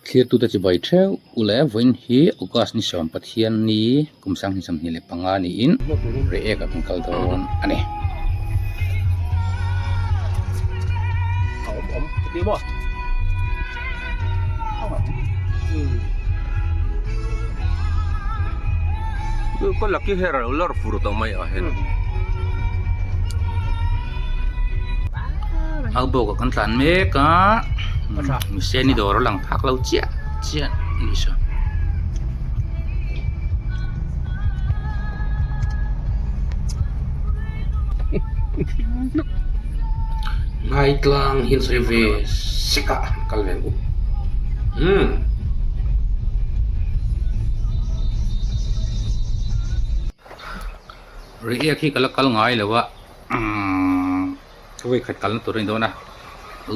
Thlirtute chibai theuh u le vawiin hi August ni sawm Pathian ni kum sanghnih 25 niin Reiek ah kan kal dawn a ni. Ka lucky hair a lo lawr fur tawh mai ah hian. Aubawk ah kan tlan mek a mihring dawr a lang phak lo chiah chiah a nih saw. Ngaitlang hi an sawi ve sek a kal ve ang u umm. Reiek hi ka la kal ngai lo a umm ka vawikhat kalna tur a ni dawn a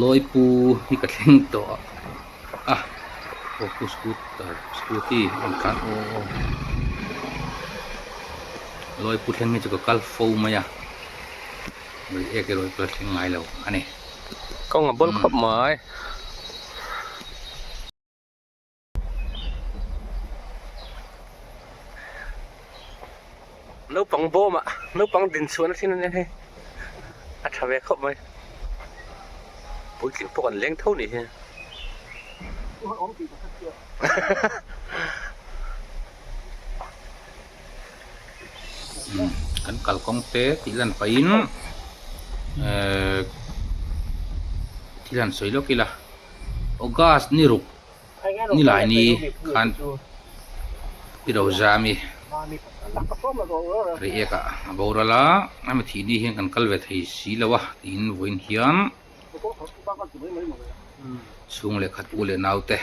lawipu hi ka thleng tawh a aw khu scooter scooty a rawn tlan aw aw lawipu thleng hi chu ka kal fo mai a reiek erawh hi ka la thleng ngai lo a ni. Kawng a bawl khawp mai. Naupang bawm ah naupang din chhuahna thin a nia hei a tha ve khawp mai puitling pawh kan leng tho nih hi Kan kalkawng te tih lan pahin ehh thil han sawi lawk ila August ni ruk nilai ni khan Pi Rozami Reiek ah a boral a a mi thih ni hian kan kal ve thei si lo a tiin vawiin hian chhung leh khat u leh naute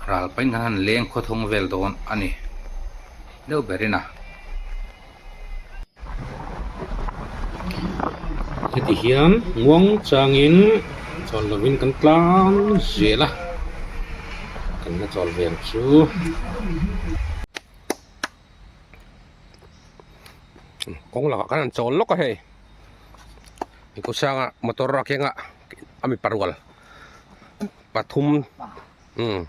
ral pahin khan han leng khawthawng vel dawn a ni deuh berin a. Heti hian muang changin chawl lovin kan tlang zel a, kan la chawl ve ang chu. Kawng lakah khan an chawl lawk a hei Kusanga motor a keng a a mipa rual pathum umm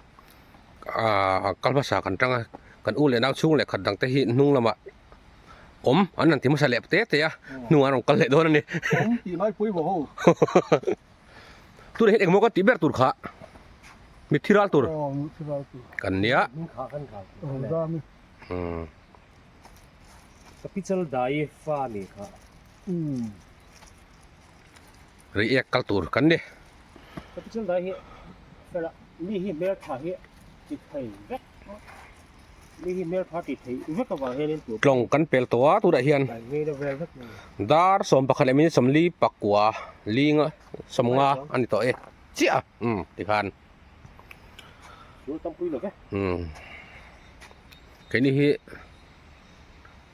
ahh kal hmasa kan tang a kan u leh nau chhung leh khat dang te hi hnung lamah awm an rawn ti hmasa leh te te a hnungah an rawn kal leh dawn a ni tunah hian engmaw ka tih ber tur kha mitthi ral tur kan nia umm. Reiek kal tur kan ni. Tlawng kan pel tawh a tunah hian dar 11 leh minute 49 linga 50 a ni tawh e chiah a umm tikhan umm keini hi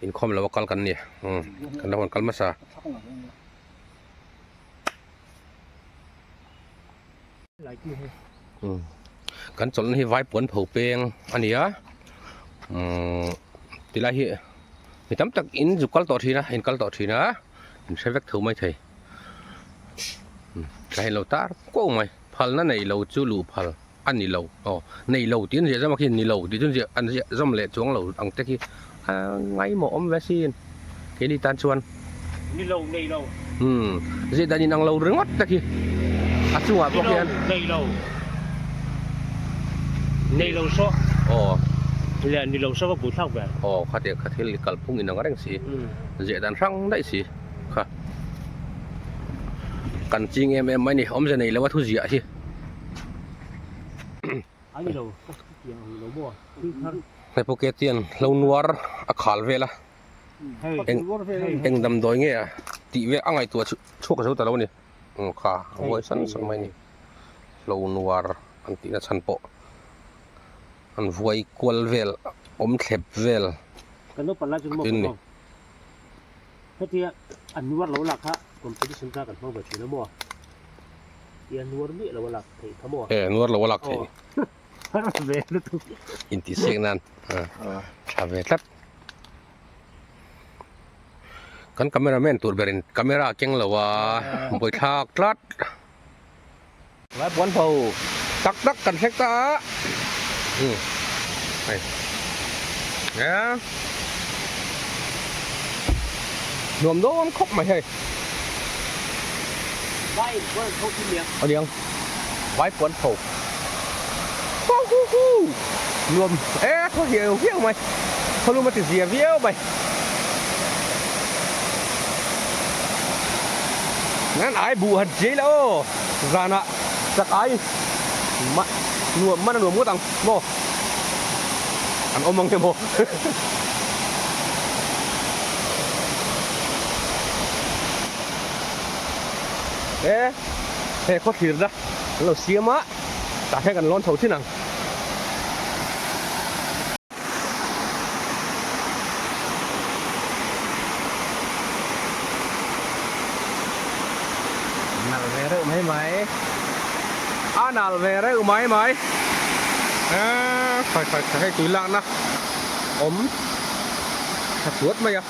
inkhawm lo a kal kan ni umm kan lo han kal hmasa. Kan chawlhna hi Vaipuan pho peng a ni a umm tilai hi mi tam tak in zuk kal tawh thin a in kal tawh thin a in hre vek tho mai thei tlai lo tar kuau mai phalna nei lo chu luh phal a ni lo aw nei lo tih an ziah zawm a khi ni lo tih chu an ziah zawm leh chuang lo ang te khi a ngaimawh awm ve sin keini tan chuan ni lo nei lo umm ziah dan inang lo ringawt te khi a chungah pawh khian nei lo nei lo saw aw leh ni lo saw ka bu thlak ve aw khatiang kha thil kalphung inang reng si ziah dan hrang daih si kha kan ching em em mai ni awmze nei lo a thu ziah hi. He pocket hian hlo nuar a khal vel a eng eng damdawi nge a tih vel a ngaihtuah chhuak zo ta lo a ni kha a huai san san mai a ni hlo nuar an tihna chhan pawh an vuai kual vel awm thlep vel a tin a ni. Hetia a nuar lo lak kha competition kha kan hmang ve thin a maw? Tia nuar miah lo a lak theih kha maw? E nuar lo a lak theih. Har ve lutuk. Intihsiak nan tha ve tlat. Kan cameraman tur berin camera a keng lo a, buaithlak tlat. Vai puan pho. Tak tak kan thleng ta a umm hei nia nuam dawn khawp mai hei a niang vai puan tho hu hu hu nuam e thaw hiau hiau mai khawlum a ti zia viau mai nan ai buh han chiai la aw zanah chak ai mah nuam man a nuam ngawt ang maw an awm ang emaw e he khaw thlirna an lo siam a tah hian kan lawn chho thin ang. Nal ve reuh mai mai a nal ve reuh mai mai aaa khawi khawi khawi hei tui lakna awm tha chuat mai a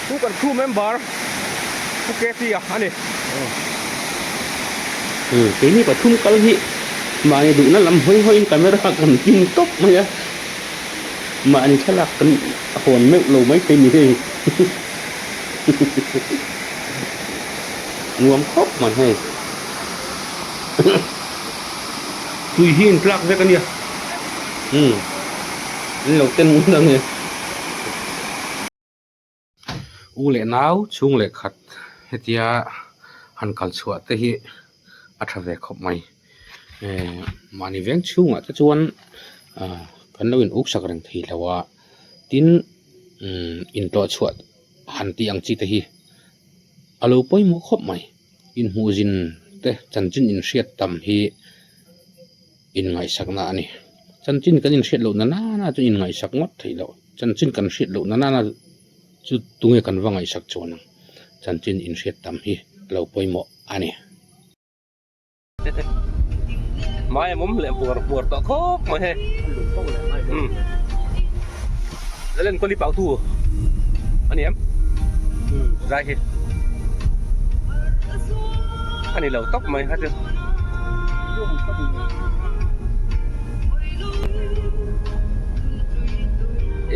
chu kan crew member Pu Ketia a ni. Keini pathum kal hi mahni duhna lam hawi hawiin camera kan tin tawp mai a, mahni thlalak kan hawn meuh lo mai thei ni hei. Nuam khawp mai hei. Tui hi in tlak vek a nia. Umm an lo ten ngun ang e. U leh nau chhung leh khat hetia han kal chhuah te hi a tha ve khawp mai eh mahni veng chhungah te chuan ah kan lo in uk sak reng thei lo a tin umm intlawh chhuah han tih ang chi te hi a lo pawimawh khawp mai inhmuh zin te chanchin inhriat tam hi inngaihsakna a ni chanchin kan inhriat loh na nana chu inngaihsak ngawt theih loh chanchin kan hriat loh na nana chu tunge kan va ngaihsak chuan ang chanchin inhriat tam hi a lo pawimawh a ni. Mai a mawm leh hmuar hmuar tawh khawp mai hei umm Lalen kawli pau tu a ni em zai hi a ni lo tawp mai kha chu.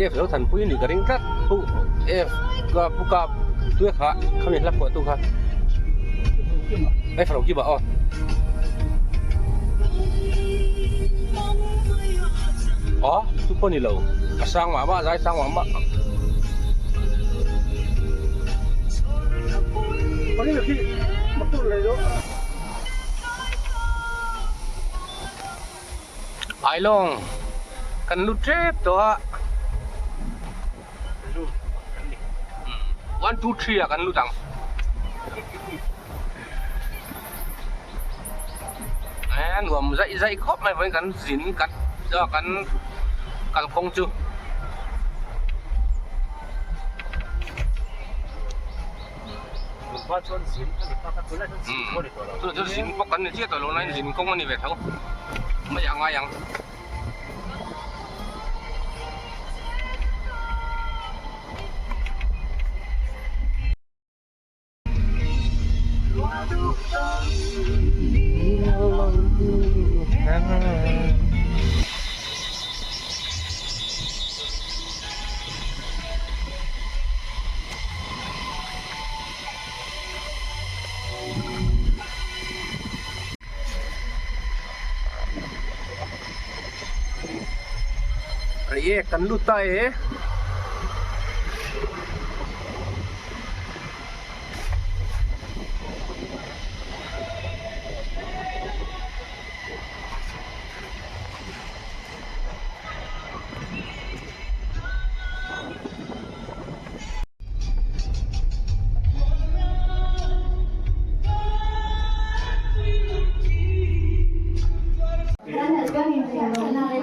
F lo thanpui a nih ka ring tlat pu F ka pu kap tui kha khami hla phuah tu kha F ro kiba aw. Aw chu pawh ni lo a sang mah mah zai sang mah mah. Ailawng kan lut tep tawh a one two three ah kan lut ang e nuam zaih zaih khawp mai vawiin kan zin kan kan kalkawng chu. Tunah chuan zin bawk kan ni chiah tawh lo nain zin kawng a ni ve tho mai a ngai ang. Reiek kan lut ta e.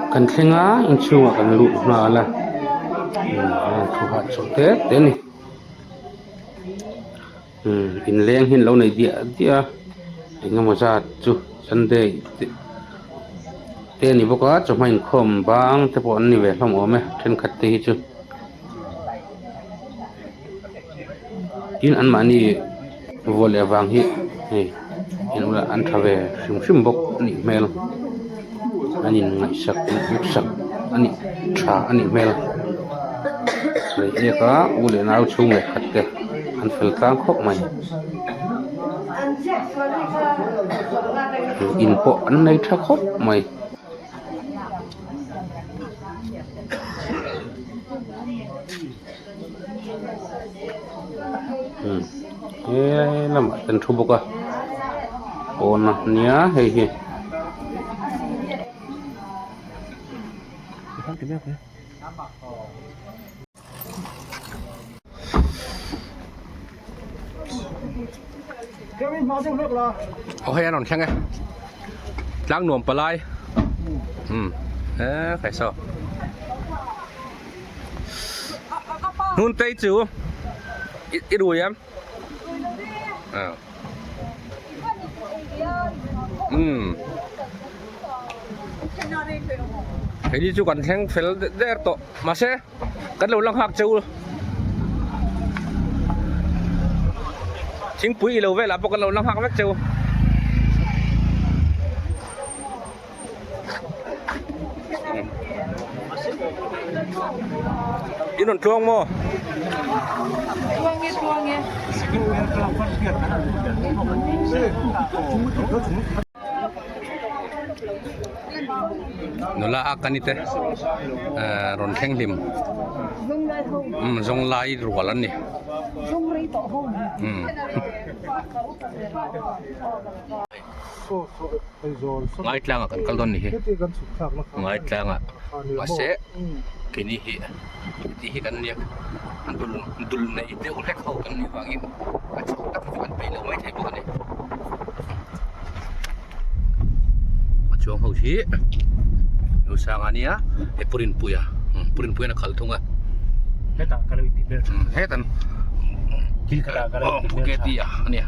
Kan thleng a inchhungah kan luh nghal a thu hahchawlh te te a ni inleng hi an lo nei diah diah a engemaw zat chu sunday te a ni bawk a chawhma inkhawm bang te pawh an ni ve hlawm awm e thenkhat te hi chu. Tin anmahni. Vua leh vang hi hei englo an tha ve hrim hrim bawk a nih hmel an in ngaihsak sak a nih tha a nih hmel lei ek a u leh nau chhung leh khat te an fel tlang khawp mai in pawh an nei tha khawp mai. He lamah te an thu bawk a pawn a nia hei hi. Aw hei an rawn thleng e tlang nuam palai umm he kai saw hnun tei chu i rui em umm hei hi chu kan thleng fel der tawh mahse. Kan lo la nghak che u. Thingpui ilo velah pawh kan lo la nghak vek che u. In rawn tluang maw? Tluang e tluang e. Nula a kani te rawn thleng hlim umm zawng lai rual an ni umm Ngaitlanga kan kal dawn ni hi Ngaitlanga mahse keini hi heti hi kan nia dul dul nei deuh hlek ho kan nih vangin a chho tak chu kan peih lo maithei bawk a ni. A chuang ho hi nu sang a nia he purinpuia purinpuian a khalh thung a hetah ka lo inti hmel tha hetan thil khatah ka lo inti hmel tha Phuket a ania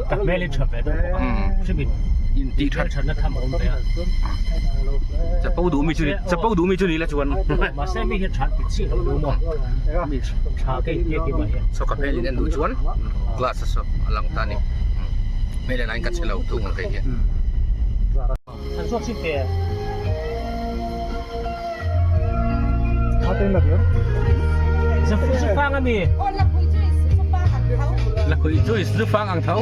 ka hmel hi tha ve deuh bawk a hrimin inti tha thatna tham a awm ve a chapo duh mi chu ni chapo duh mi chu ni la chuan mahse mi hian tha an ti chiah lo maw mi tha ka inti a keimah hian saw ka hmel in en duh chuan glass a saw a lang ta a ni hmel en aiin ka che lo thung ang kei hian. An zawk chin te. Zufang a mi. Lakhuih chu zufang ang tho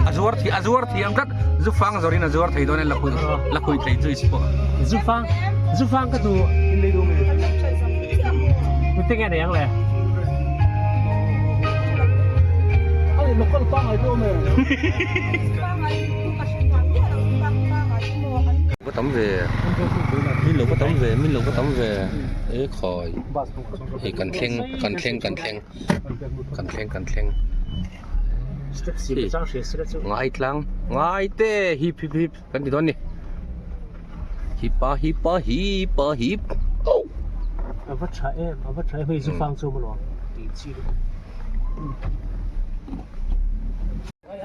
a zuar thi a zuar thiam tlat zufang zawrin a zuar thei dawn e lakhuih lakhuih thei juice pawh. Zufang zufang ka duh. Tute nge nei ang le? Va tam ve min lo va tam ve min lo va tam ve e khawi hei kan thleng kan thleng kan thleng kan thleng kan thleng ngai tlang ngai te hip hip hip kan ti dawn ni hip a hip a hip a hip oh a va tha em a va tha em hei zu fang chu maw tih chi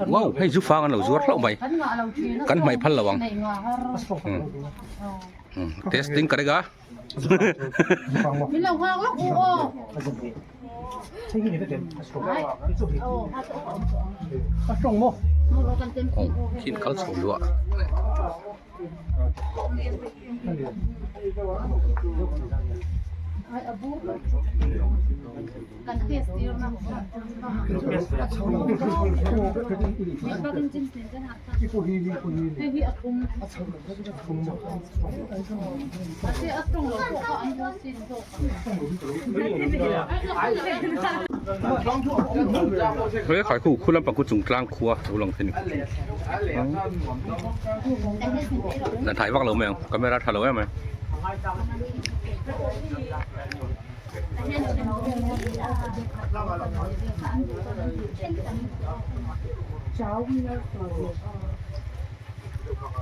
Wow, hei zu fang an lo zuar hlauh mai. Kan hmaih phal lo ang. Testing ka rega. Khin kal chho luah. He khai khu khu lampang khu chung tlang khua lo lang thei a ni dan thai vak lo mai ang camera tha lo em mai.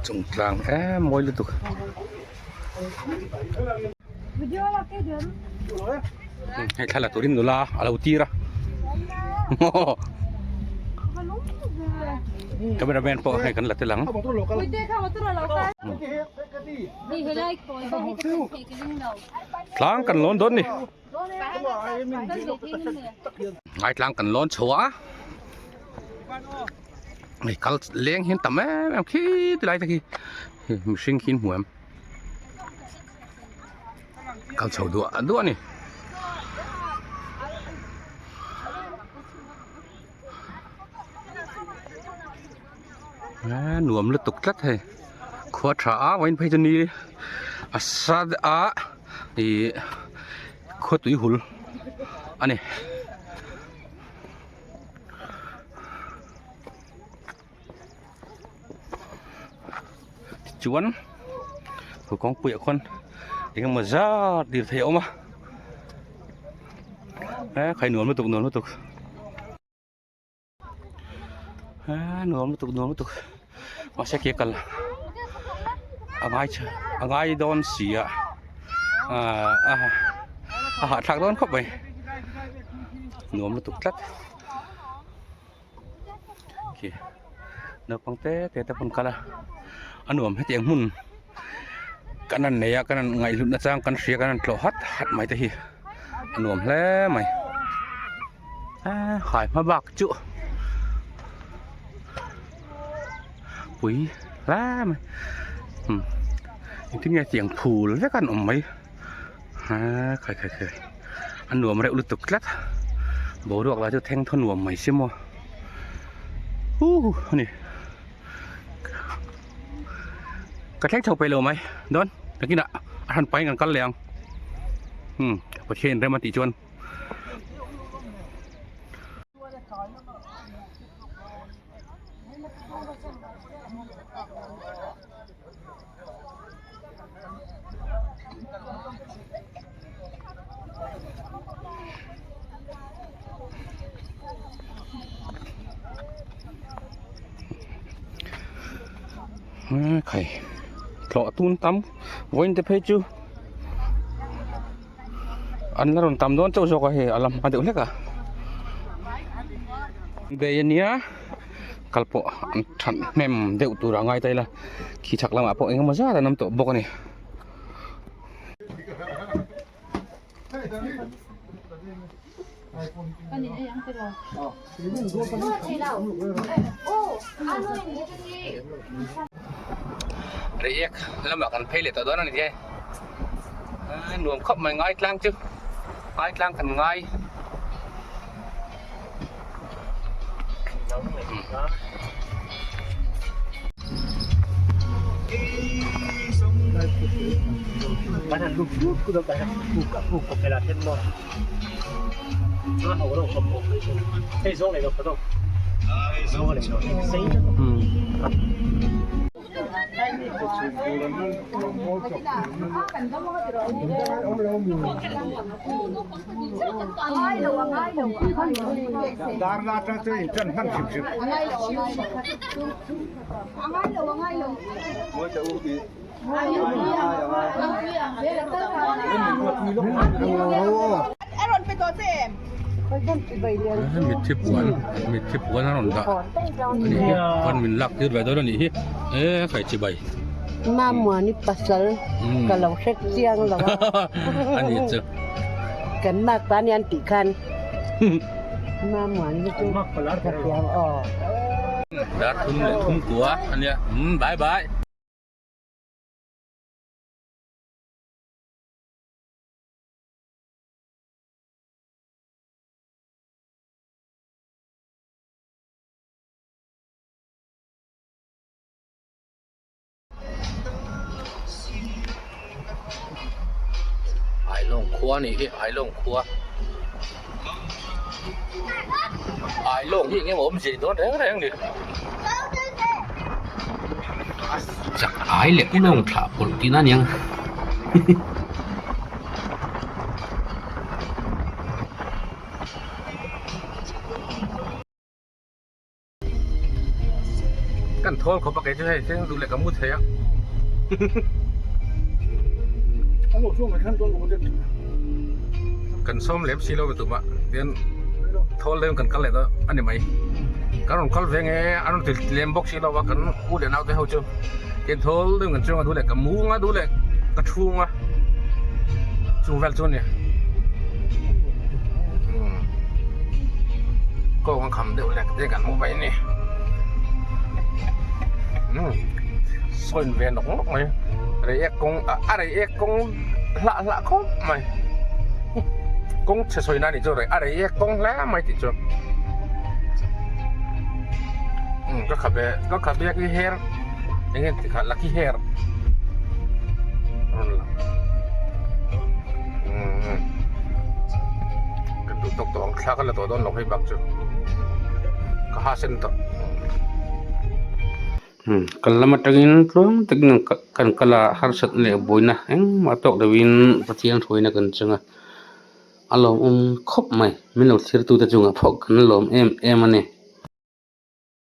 Chung tlang em mawi lutuk. Hei thla la turin nula a lo tir a camera man pawh hei kan la tel ang. Tlang kan lawn dawn ni. Ngai tlang kan lawn chho a. Hei kal leng hian tam em em khi ti lai te khi mihring khi an hmu em kal chho duah duah a ni. A nuam lutuk tlat hei khua tha a vawiin phei chu ni a sa a ih khua tui hul a ni. Tichuan khu kawngpui ah khuan eng emaw zat lirthei a awm a e khai nuam lutuk nuam lutuk e nuam lutuk nuam lutuk mahse ke kal a ngai a ngai dawn si a ah a hahthlak dawn khawp mai nuam lutuk tlat. Khi naupang te te te pawn kal a a nuam hetiang hmun kan han nei a kan han ngaihhlut na chang kan hria kan han tlawh hat hat mai te hi a nuam hle mai eee hai hma bak chu pui hle mai umm engtin nge tiang phul vek an awm mai. Haa khai khai khai a nuam reuh lutuk tlat boruak lah chu thleng thaw nuam mai si maw huh a ni ka thleng chho peih lo mai dawn nakinah a hran pahin kan kal leh ang umm Pathian rem a tih chuan. Khai tlawh tun tam vawiin te phei chu an la rawn tam dawn chauh zawk a hei a la hma deuh hlek a bei ania. Kal pawh an that hnem deuh tur a ngai ta ila khi chhak lamah pawh engemaw zat an awm tawh bawk a ni. Reiek lamah kan phei leh tawh dawn a ni thei a nuam khawp mai ngai tlang chu ngai tlang kan ngai. Mitthi puan mitthi puan a rawn dah a nih hi puan min lak tir ve dawn a nih hi e khai chi bai. Mamuani pasal ka lo hre chiang lo a. A nih chu. Kan mak pa nia an tih khan Mamuani chu ka hria aw. Dar thum leh thum kua a nia umm bye bye. Ailawng khua a nih hi Ailawng khua Ailawng hi eng emaw awmzia ni dawn reng reng ni chak ai leh ulawng thlah pawlh tihna a niang. Kan thawl khawp a kei chu hei thleng duh leh ka mu thei a. Kan sawm lem si lo ve tumah tian thawl lem kan kal leh dawn a ni mai. Kan rawn kal ve nge an rawn ti lem bawk si lo a kan u leh nau te ho chu tian thawl lem kan chuang a duh leh ka mu nga duh leh ka chhung a chung vel chu a ni. Kawng a kham deuh lek te kan hmu mai a ni. Umm sawi ve nawk nawk mai reiek kawng a reiek kawng hlah hlah khawp mai kawng chhe sawi na nih chu a reiek kawng hle mai tih chu umm ka khabe ka khabe hi her eng nge tih kha lucky hair rawn lang umm kan duh tawk tawh ang thla ka la tawh dawn lo hei bak chu ka ha sen tawh. Umm kal lam atangin tluang takin kan kal a harsatna leh buaina engmah tawk lovin Pathian hruaina kan chang a a lawmawm khawp mai min lo thlir tute chungah pawh kan lawm em em a ni.